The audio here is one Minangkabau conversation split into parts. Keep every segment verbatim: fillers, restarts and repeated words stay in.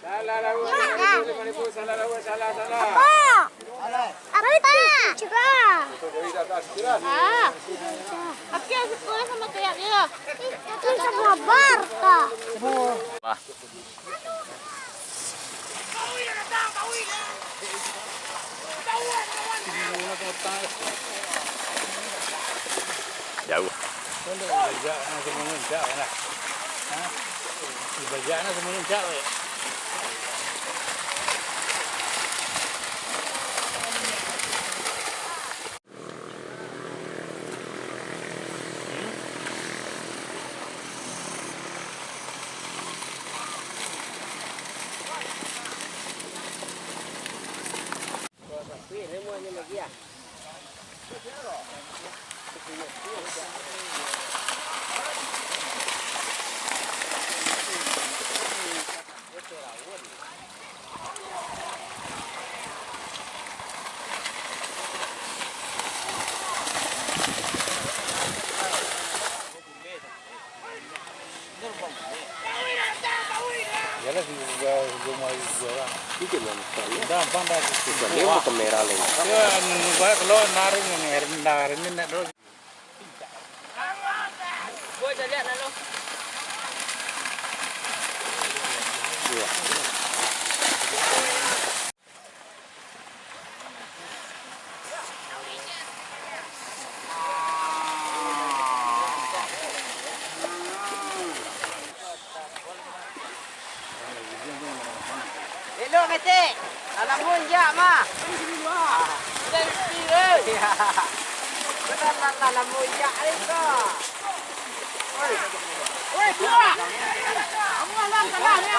Salah, lawan. Lima ribu, lima ribu, salah, lawan, salah, salah. Apa? Apa? Cerah. Ah. Tapi harus boleh sama kayak dia. Itu sama Barca. Jauah. Yalah, si Uga, Uga mai Uga lah. Itu mah mukanya. Dah, abang dah. Bukan dia mau kamera lagi. Ya, anu, baik kalau narik ni, air rendah, air ni nak dulu. Gua aja lihat lalu. Iya. Elok, ketek. Alah munjak mah. Udah sepi, euy. Benar lah, alah munjak ni kau. Oi. Oi, keluar. Kamu alam kalah ni.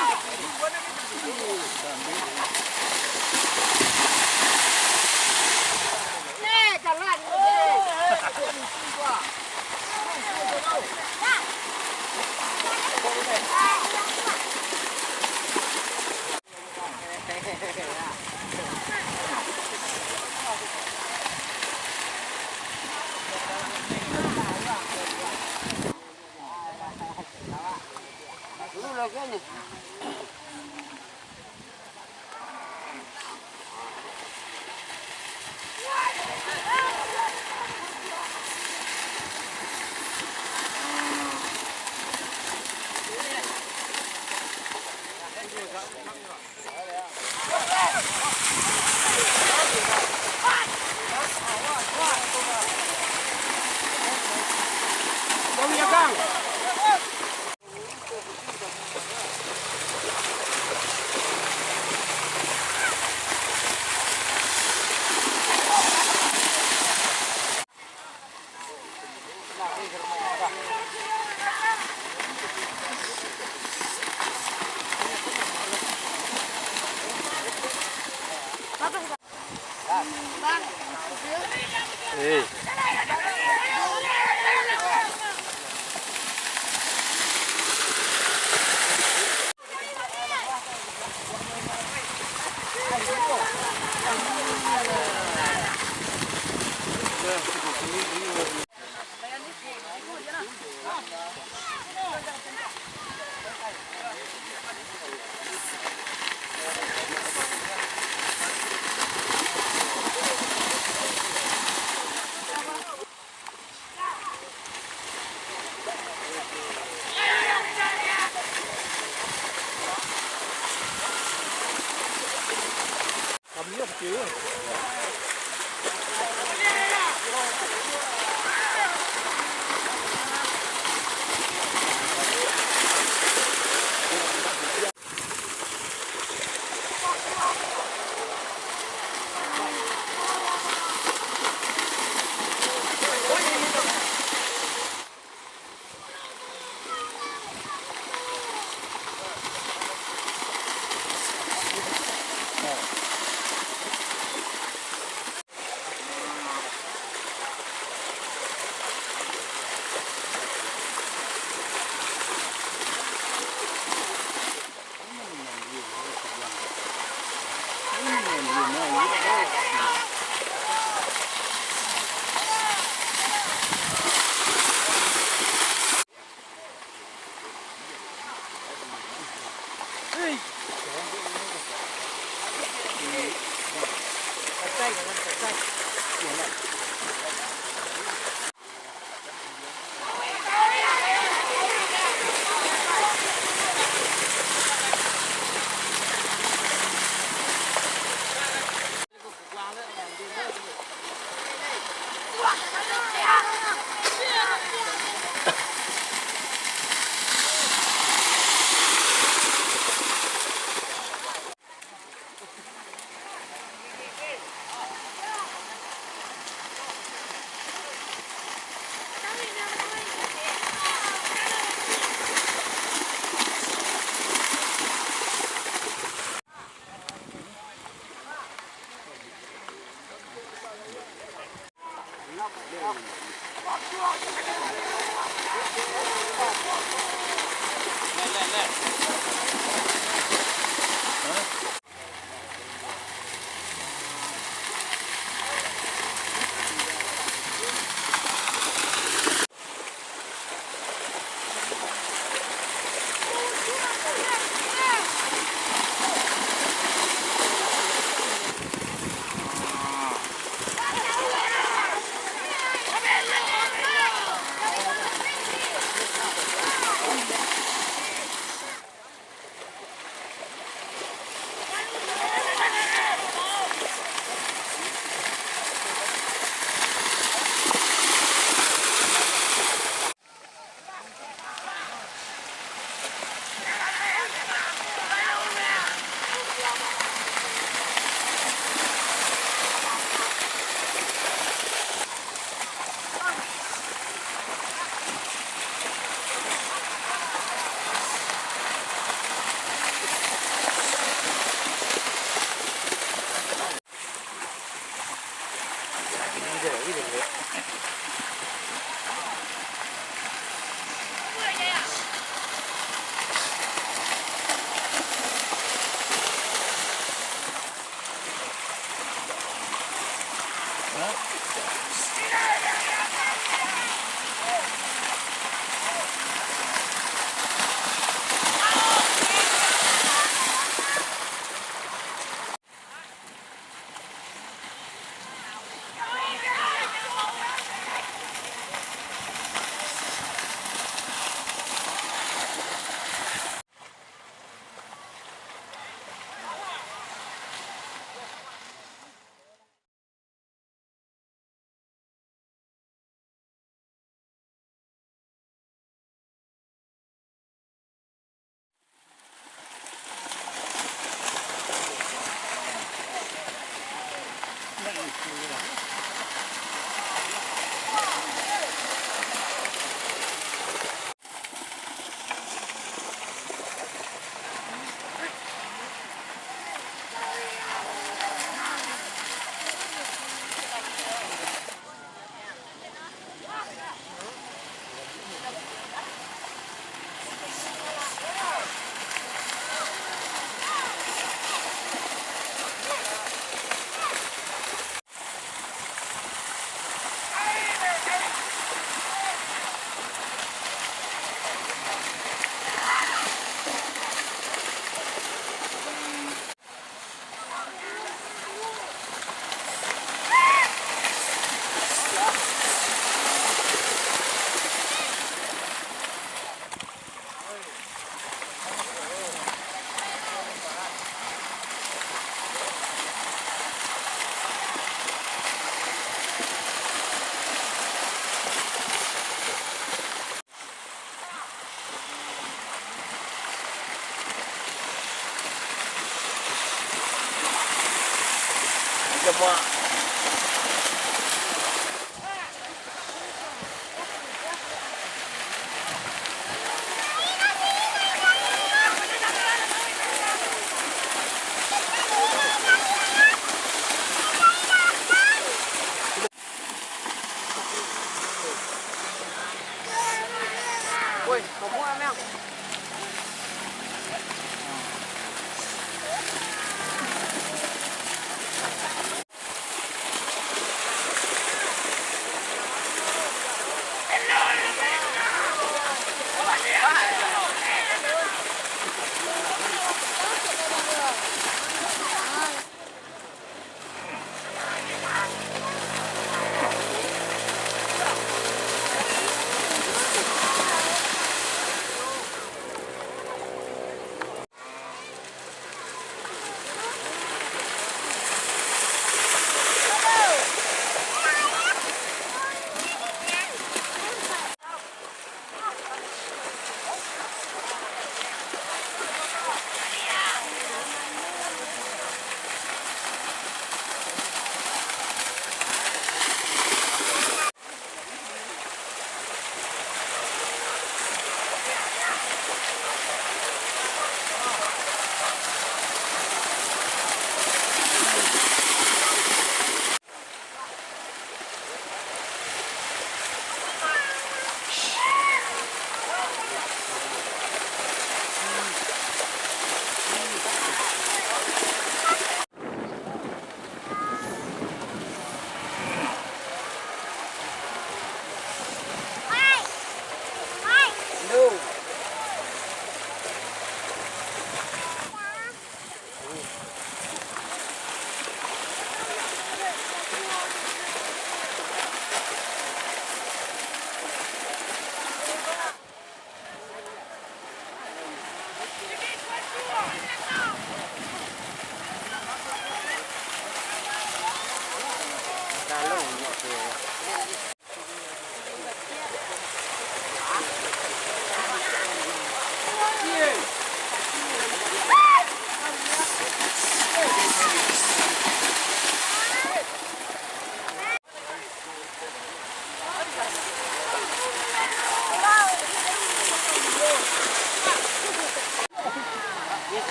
Bisuak,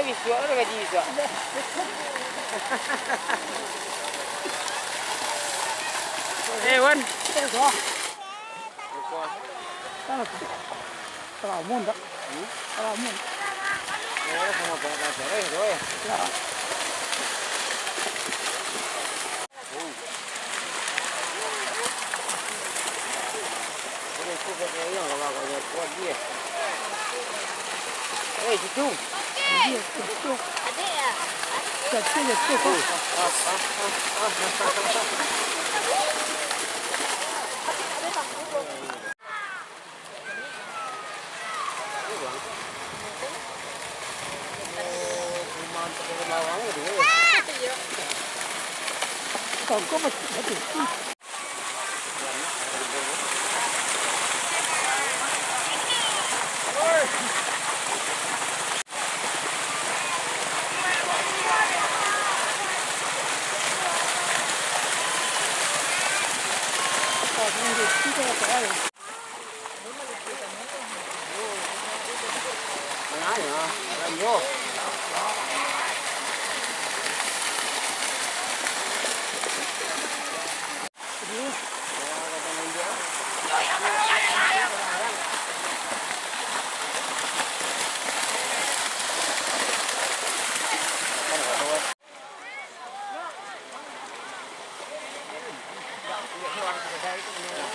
bisuak, ada gaji bisuak. Eh, Wan. Salamun tak? Salamun. Ya, sama banyak aja, eh, doh, eh. Ya. Eh, situ. Iya, situ. Situ, situ.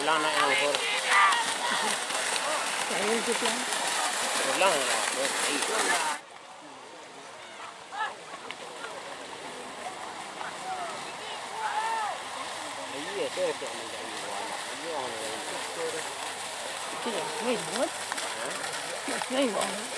Pulang nak yang ukur. Pulang lah. Iya, saya tak minta uang. Iya, orang lain. Itu lah, main, kan? Hah? Main, kan?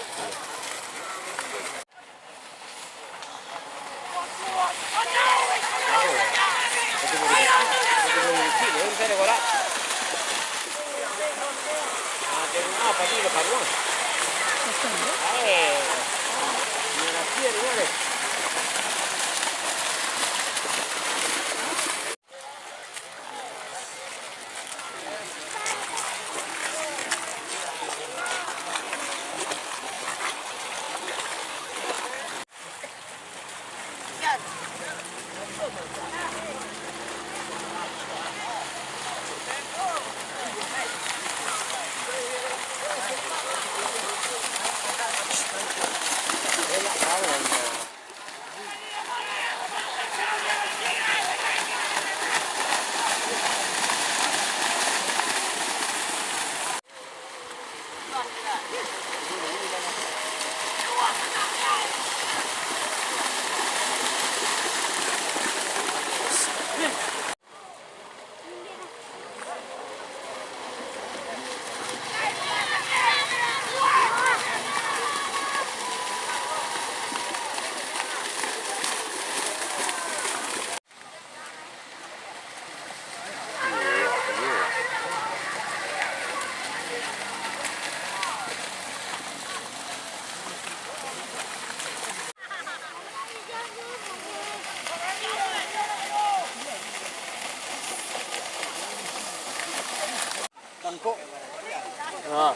Ha.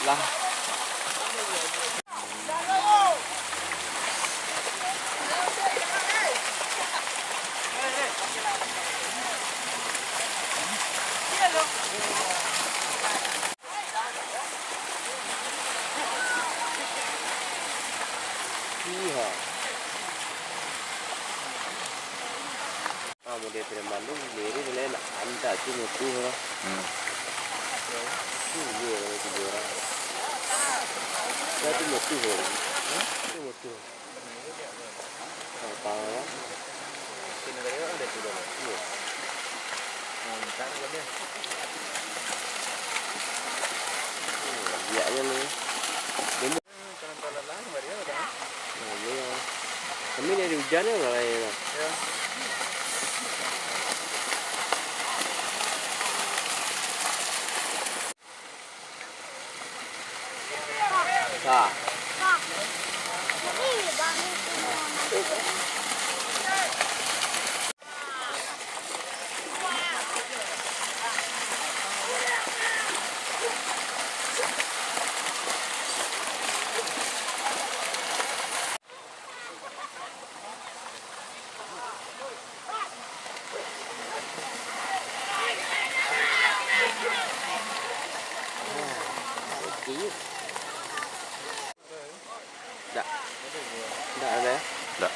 Lah. Iya. Ah, model preman tu, diri tu lain, antak tu mutu lah. Hmm. Tu dia kalau tiga orang. Dah tu mutu lah. Tu mutu. Tahu lah. Sini tadi kan ada tu dah. Iya. Oh, minta tu kan dia. Hmm, biaknya ni. Dia mu- Kalau tak lelah, kembali lah dah. Oh, iya. Kami dari hujan ya, malah ya. Ya. Nah. Dak. Dak ado, yo? Dak.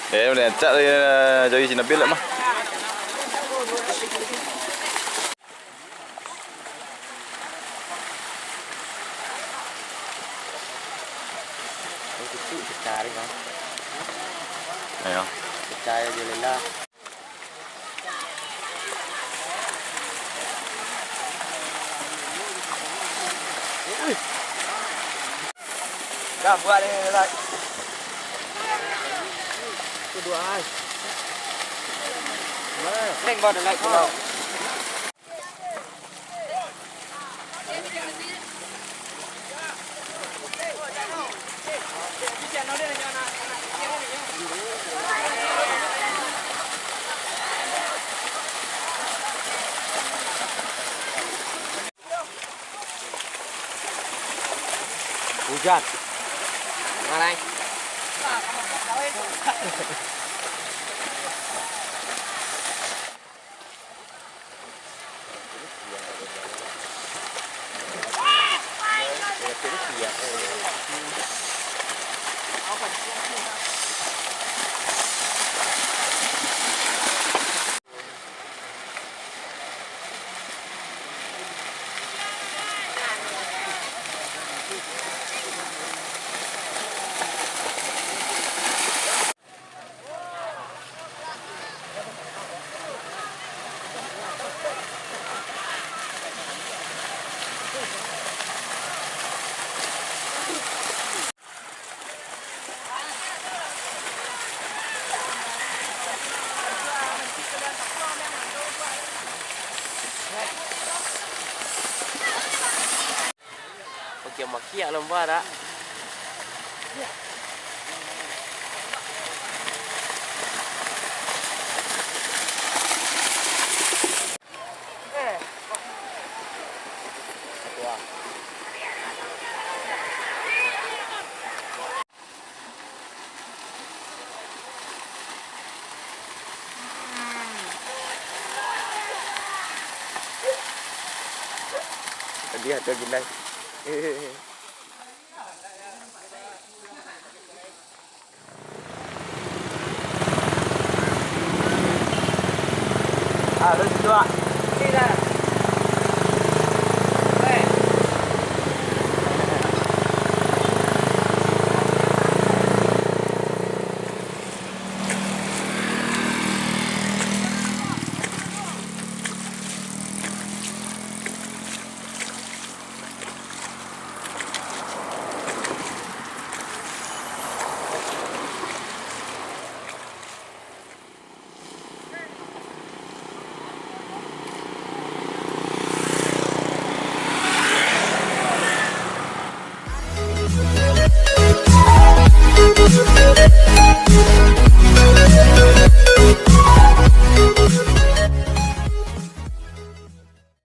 Eh, boleh acak lagi, eh, cari si Nabil lah mah. Itu pecah ni, Bang. Ayo. Pecah aja lah. Dah buat ni, Zak. Kedua ai. Neng bawa like pulau. Hujan. Mana? Yang makiak lomba dak? Tadi ada gilai. Ah, terus itu, ah. Ini dah. Weh.